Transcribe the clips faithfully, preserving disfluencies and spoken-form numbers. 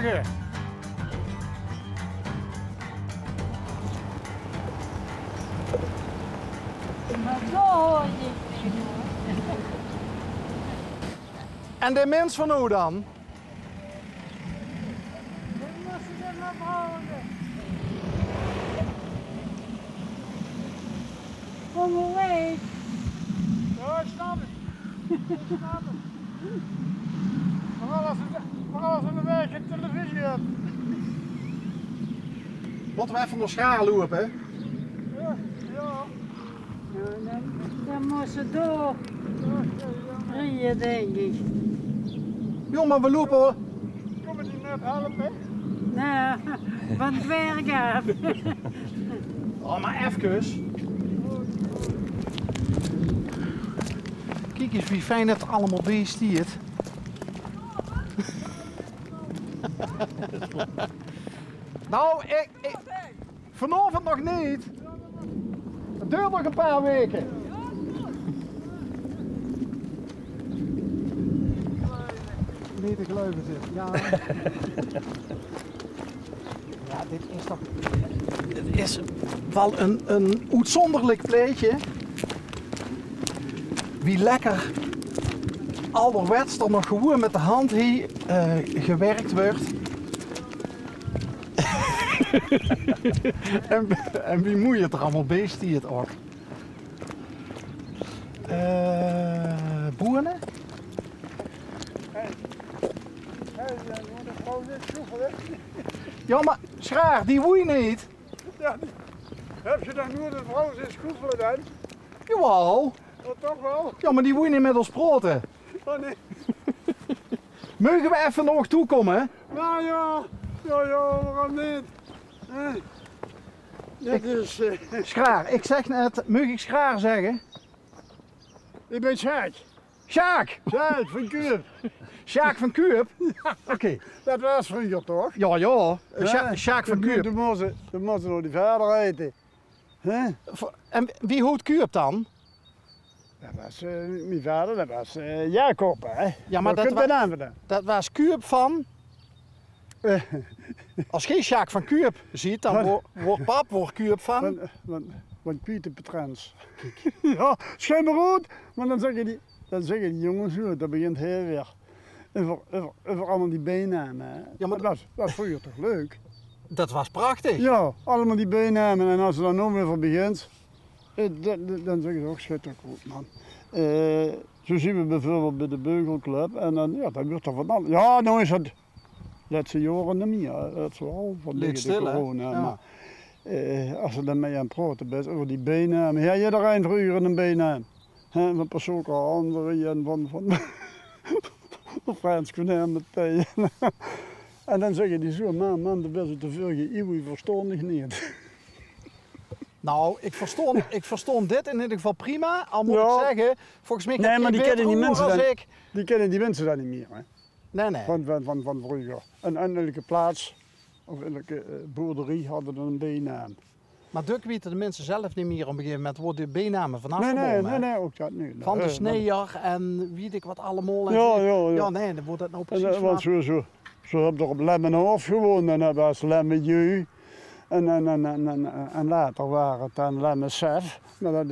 Maar zo hoor je het niet, hoor. En de mens van u dan? Dan moet ze er maar houden. Kom maar weg. Ja, ik snap het. Ik snap het. Vooral als het, vooral als het een beetje televisie hebt. Laten we even naar Schaar lopen, hè? Ja, ja. Nou, dan, dan moet ze door rieje, denk ik. Ja, maar we lopen. Komen die net helpen? Nou, van het werk af. Oh, maar even. Kiek eens wie fijn het allemaal bij stiert. Nou, ik, ik, vanavond nog niet. Het duurt nog een paar weken. Niet te geloven, zeg. Ja. Ja, dit is toch, dit is wel een, een uitzonderlijk plaatje. Wie lekker alderwets er nog gewoon met de hand hier, eh, gewerkt wordt. En, en wie mooi het er allemaal bij stiert ook. Eh, boene? Hey. Hey, ja, je moet het gewoon weer sjoefelen. Ja, maar Schaar, die woei niet. Ja, die, heb je dan nooit een vrouw zien sjoefelen dan? Jawel. Oh, toch wel? Ja, maar die woei niet met ons proten. Oh, nee. Mogen we even nog toekomen? Nou ja, ja, ja, waarom niet? Hè? Dit is, eh, Schaar, ik zeg net, mag ik Schaar zeggen? Ik ben Sjaak. Sjaak! Sjaak van Kuup. Sjaak van Kuup? Ja. Oké. Dat was vroeger toch? Ja, ja. Hè? Sja-, Sjaak van Kuup. De moesten, de moesten nog die verder eten. Hè? En wie hoort Kuup dan? Dat was, eh, mijn vader, dat was, eh, Jacob, hè? Ja, maar dat, dat was Kuup van? Als geen Sjaak van Kuup ziet, dan wo-, wordt pap, wordt Kuup van? Van, van, van Pieter Petrens. Ja, schijnbaar goed, maar dan zeggen die, dan zeggen die jongens, joh, dat begint heel weer. Over, over, over allemaal die bijnamen, hè. Ja, maar dat was, was vroeger toch leuk? Dat was prachtig. Ja, allemaal die bijnamen. En als ze dan nog weer voor begint, eh, dan, dan, dan zeggen ze ook: "Schitterend goed, man." Eh, zo zien we bijvoorbeeld bij de Beugelclub. En dan, ja, dan wordt er van alles. Ja, nou is het laatste jaren niet meer, hè. Dat is wel vanwege de corona. Maar, eh, als ze dan mee aan het praten bent over die bijnamen. Ja, iedereen vroeger een bijnaam. Hè, van Passoka André en van, van, van Frans Konijn meteen. En dan zeggen die zo: "Man, man, de beste te veel geïeuw, verstond ik niet." Nou, ik verstond, ik verstond dit in ieder geval prima. Al moet ik zeggen, volgens mij... Nee, maar die kennen die mensen dan, die kennen die mensen dan niet meer, hè? Nee, nee. Van, van, van, van vroeger. En, en elke plaats, of elke, eh, boerderie hadden een bijnaam. Maar dök weten de mensen zelf niet meer op een gegeven moment, wordt die bijnamen vanaf... Nee, nee, nee, nee, ook dat niet. Van de sneer en weet ik wat allemaal. En ja, ja, ja. Ja, nee, dan wordt het nou precies... Want zo, zo, zo hebben er op Lemmenhof gewoond en dat was Lemme Jeu. En, en, en, en, en, en later waren het dan Lemme Sef. Maar dat,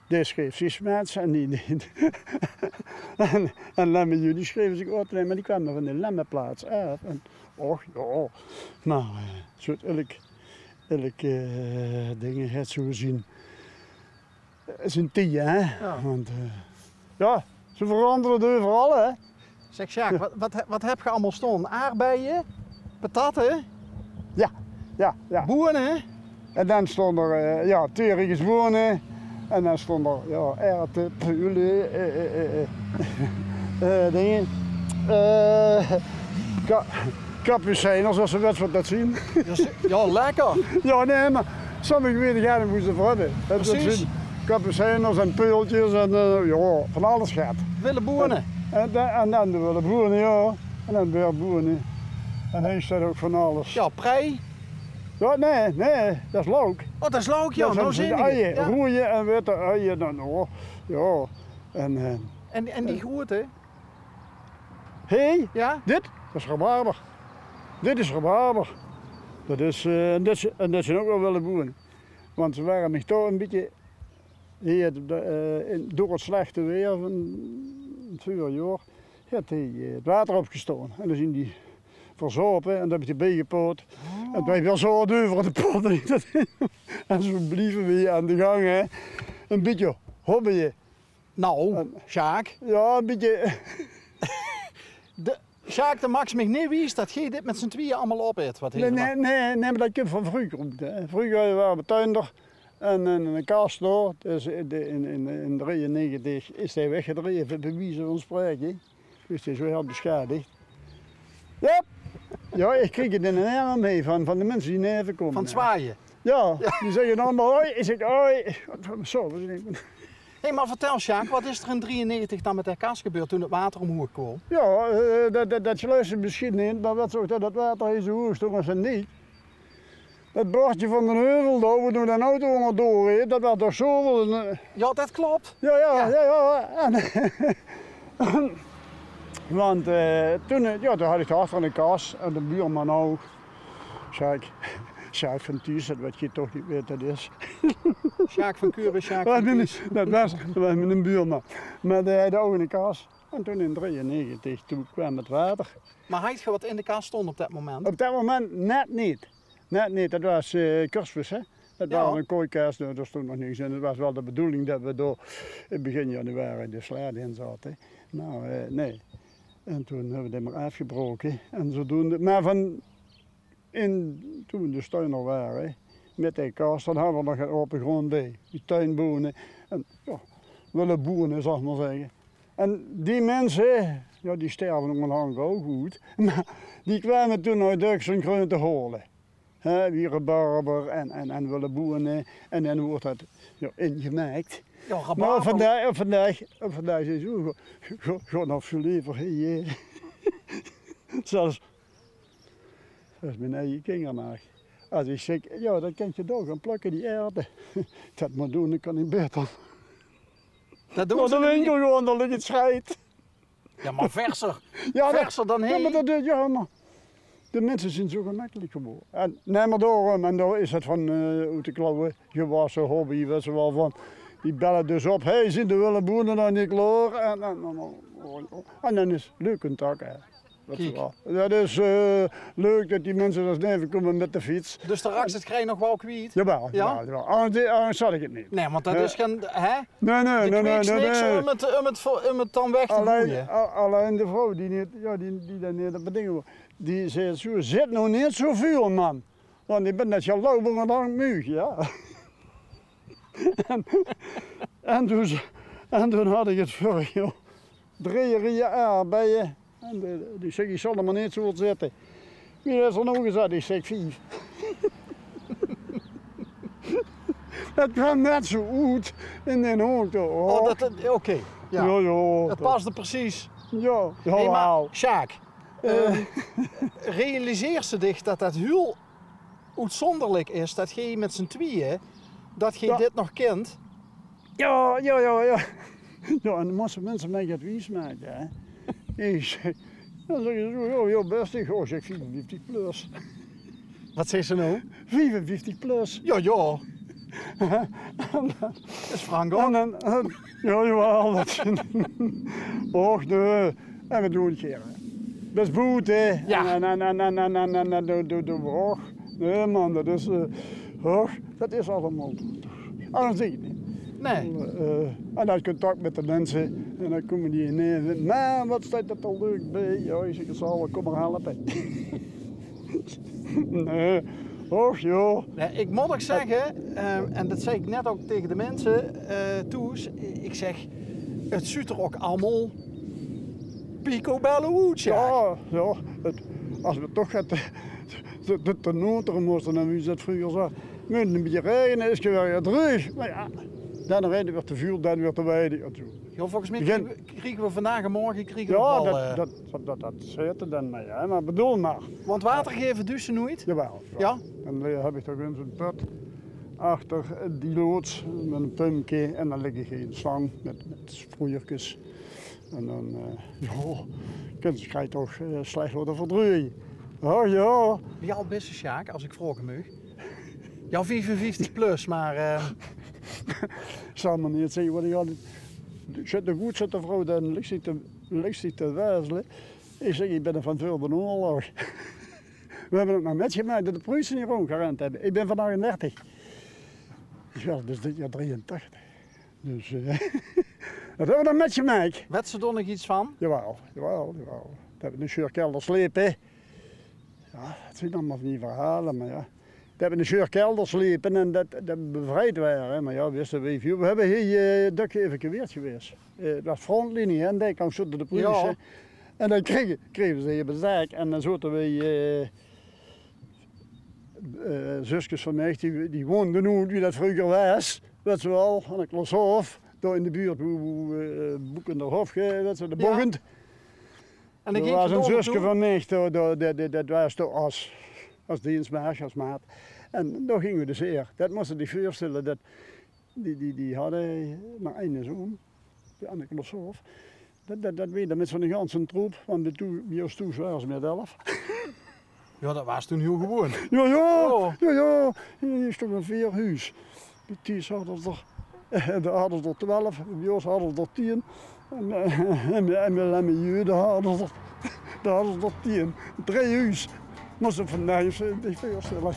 die schreef zich Smets en die, die, en, en Lemme Jeu, die schreven zich ook alleen, maar die kwamen van de Lemmeplaats af. En, och ja, maar, eh, zo elk, elk, eh, ding heeft zo zien, zien tij, hè? Ja. Want, eh, ja, ze veranderen overal, hè? Zeg, Sjaak, wat, wat, wat heb je allemaal staan? Aardbeien, patatten? Ja, ja, ja. Bonen? En dan stond er, eh, ja, terigens bonen. En dan stond er, ja, erwten, prulen, eh, eh, eh, eh, eh, dingen. Eh, ka-, kapucijners, als ze weten wat dat zien. Ja, lekker. Ja, nee, maar sommige weten gaan niet hoe ze veranderen. Precies. Kapucijners en peultjes en, eh, ja, van alles gaat. Wille bonen. En, en, en dan de wille bonen, ja. En dan weer bonen. En hij staat ook van alles. Ja, prei. Ja, nee, nee, dat is lauk. Oh, dat is lauk, ja. Dat zijn uien, rode en witte uien dan, hoor. Ja. En, eh, en, en die grote? Hé, ja? Dit? Dat is rabarber. Dit is rabarber. Dat is, eh, en dit, en dit zien ouch waal wille boeëne. Want ze ware mich toch e bietje hie, eh, in, door 't slechte weer van 't vuurjaor, haet hie, eh, 't water opgestaon. En dan zien die verzaope en dat höb ich d'rbie gepaot. En 't waas waal zoe euver de pot. En zoe blieve we aan de gang, hè. E bietje hobbye. Nou, Sjaak. Ja, e bietje. De, Sjaak, de maaks mich neet wies dat geej dit mit zien twieë allemaol opet, wat hie... Nee, nee, nee, nee, mer dat kump van vreuger oet, hè. Vreuger ware we tuinder en, en 'ne kas dao. Dus in, in, in, in drieënnegentig is dae weggedreve, bie wieze van spraeke. Dus dae is zoe hel besjadigd. Ja. Ja, ich krieg 't in de erm mee van, van de minse die neve kómme. Van 't zwaaie. Ja, die zègke allemaol: "Hoi." Ich zèk: "Hoi." Zo, we zien... Hé, mer vertèl, Sjaak, wat is d'r in drieënnegentig dan mit de kas gebeurd toen 't water omhoeg kwaam? Ja, eh, dat, dat, dat geluif ze mesjien neet, mer wat zoog dat, dat water hie zoe hoeg stóng es 'n nik. Dat bordje van d'n heuvel, dao wo noe d'n auto ónger doorreed, dat waas toch zoeväöl, eh... Ja, dat klop. Ja, ja, ja, ja. En, want, eh, toen, eh, ja, toen had ich dao achter 'ne kas en de buurman ouch. Sjaak, Sjaak van Thuis, dat wèt geej toch neet wae dat is. Sjaak van Keuren, Sjaak van Thuis. Dat waas, dat waas miene buurman. Mer dae had ouch 'ne kas. En toen in drieënnegentig, toen kwaam 't water. Mer hadt geej wat in de kas staon op dat moment? Op dat moment net neet. Net neet. Dat waas, eh, Kersfees, hè. Dat waas 'n kooikas, dao, dao stóng nog niks in. 't Waas waal de bedoeling dat we dao in begin januari de slade in zaote. Mer, eh, nee. En toen höbbe we dat mer aafgebraoke. En zodoende. Mer van in, toen we dus tuinder ware, mit de kas, dan hadde we nog get aope grond bie. Die tuinboeëne en, ja, wille boeëne, zal ich mer zègke. En die minse, ja, die sterve óngerhand ouch oet. Mer die kwame toen oet Döks en Greunte hole. Hè, wie rabarber en, en, en wille boeëne. En dan woort dat, ja, ingemaak. Ja, rabarber. Mer vandaag, vandaag, vandaag is 't zoe, go-, go-, gaon of ze lever, hè. Zelfs, zelfs mien eige kinger nog. Es ich zèk: "Ja, dat kèns se dao gaon plökke, die aerde." Dat mer doon, dan kan ich baeter... Dat doon ze neet. Nao de winkel gaon, dao ligk 't sjriet. Ja, mer verser. Ja, dat, verser dan hie. Ja, mer dat, ja, mer de minse zien zoe gemekkelik gewore. En, nee, mer daorum, en dao is 't van, eh, oet de klauwe gewasse, hobby, wèt ze waal van. Die belle dus op: "Hey, zien de wille boeëne nog neet klaor?" En, en, en, en dan is leuk contact, hè. Dat is waal. Dat is, eh, leuk dat die minse dao neve kómme mit de fiets. Dus de raks, dat krieg geej nog waal kwiet? Jawaal, jawaal, jawaal. Angers, angers zag ich 't neet. Nee, want dat is gein, hè? Nee, nee, nee, nee, nee. De kwiet is niks um 't, um 't, um 't dan weg te goeie. Allein, a-, allein de vrouw die neet, ja, die, die dat neet op 't ding wou, die zag zoe: "Zit noe neet zoe väöl, man. Want ich bön net zoe lauw ónger de hang meug, ja." En, en toen, en toen had ich 't vörig jaor drie rieje aardbeie. En de, die zag: "Ich zal d'r mer neet zoe väöl zitte." Wie is d'r noe gezat? Ich zèk: "Vief." Dat kwaam net zoe oet in d'n hook dao. Oh, dat, oké, ja. Ja, ja. 't Pasde precies. Ja, ja. Hey, mer, Sjaak, eh, realiseers se dich dat dat hiel oetzónderlik is dat geej mit zien twieë, dat geej dit nog kint? Ja, ja, ja, ja. Ja, en dan móste minse mich get wies make, hè. Ich zèk, dan zègke ze zoe: "Ja, ja, bèste." Ich zèk: "Viefenvieftig plus." Wat zaes se noe? "Viefenvieftig plus." Ja, ja. Dat is Frank ouch. En dan, en, ja, jawaal, dat... Och, nee. En we doon 't gaer. Bès boete. Ja. En, en, en, doe, doe, doe, och. Nee, man, dat is, eh, och, dat is allemaol... Ah, dan zèk ich 't neet. Nee. Eh, en dan contact mit de minse. En dan kómme die neve. "Mer wat steit dat d'r leuk bie." Ja, ich zèk: "Zal, kóm mer helpe." Nee, och, ja. Nee, ich mót ouch zègke, eh, en dat zag ich net ouch taenge de minse, eh, thoes, ich zèk, 't zuut d'r ouch allemaol picobello oet, ja. Ja, ja. 't, es we toch get te, te, te, te notere móste, wie ze dat vreuger zagte, mót 't e bietje raegene, is 't weer dreug. Mer ja, dan reine weer te väöl, dan weer te weinig en zoe. Ja, volges mich kriege we, kriege we vandaag en morge kriege we... Ja, waal, dat, eh, dat, dat, dat, dat zit 'r dan mei, hè. Mer bedoel mer. Want water gaeve does se noeit? Jawaal, jawaal. Ja? En dan höb ich toch in zoe'n put achter die loods mit e pumpke en dan lègk ich 'n slang mit, mit sproeierkes. En dan, eh, ja, kins se 't toch, eh, slech laote verdruie. Oh jao. Wie ald bis se, Sjaak, as ik vraoge maag? Jao, viefenvieftig plus, maar, eh, zal me neet zègke wat ik had. Zit d'r good, zit d'r vrouw, dan ligk ze te, ligk ze te wijzele. Ik zègk, ik bin van veur de oorlog. We hebbe het nog mitgemaak dat de Pruuse hier rondgerend hebbe. Ik bin van achtendertig. Jao, dus dit jaor drieëntachtig. Dus, eh, dat hebbe we nog mitgemaak. Wets se d'r nog iets van? Jawel, jawel, jawel. Dat we in de sjeurkelder slepe. Jao, het zien allemaol van die verhale, maar jao. Dat we in de sjeurkelder slepe en dat, dat we bevrijd ware, hè. Maar jao, wiste we, we hebbe hier, eh, dök geëvacueerd gewees. Eh, het was frontlinie, hè, en dao kwam, zote de Pruuse. Jao. En dan krege, krege ze hier op de zaak en dan zote we, eh, eh, zuskes van mich, die, die woonde noe, wie dat vreuger was, wets se wel, aan de Kloshof, dao in de buurt, hoe, hoe, eh, Boekenderhof, eh, wets se, de Boggend. En dan ging ze dao naotoe? Dao was ein zuske van mich, dao, dao, dat, dat, dat was dao as, as deensmaagd, as maat. En dao ginge we dus haer. Dat mós se dich veurstelle, dat, die, die, die hadde maar eine zoon, die aan de Kloshof. Dat, dat, dat wees dan mit zo'n ganse troep, want de toe-, bie ós thoes ware ze mit elf. Jao, dat was toen hiel gewoon. Jao, jao, jao, jao. Hier stóng ein veerhuus. Bie Ties hadde ze d'r, eh, dao hadde ze d'r twelf, bie ós hadde ze d'r tieën. En, eh, en, en bie Lemme Jeu, dao hadde ze d'r, dao hadde ze d'r tieën. Drei huus. Mós se dich veurstelle.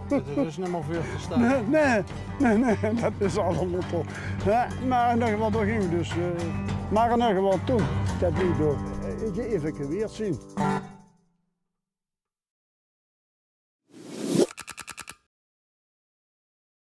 Dat is neet mier veur te stelle. Nae, nae, nae, nae, dat is allemaol top. Hè, maar in eder geval, dao ginge we dus, eh, maar in eder geval toen, dat we dao, eh, geëvacueerd zien.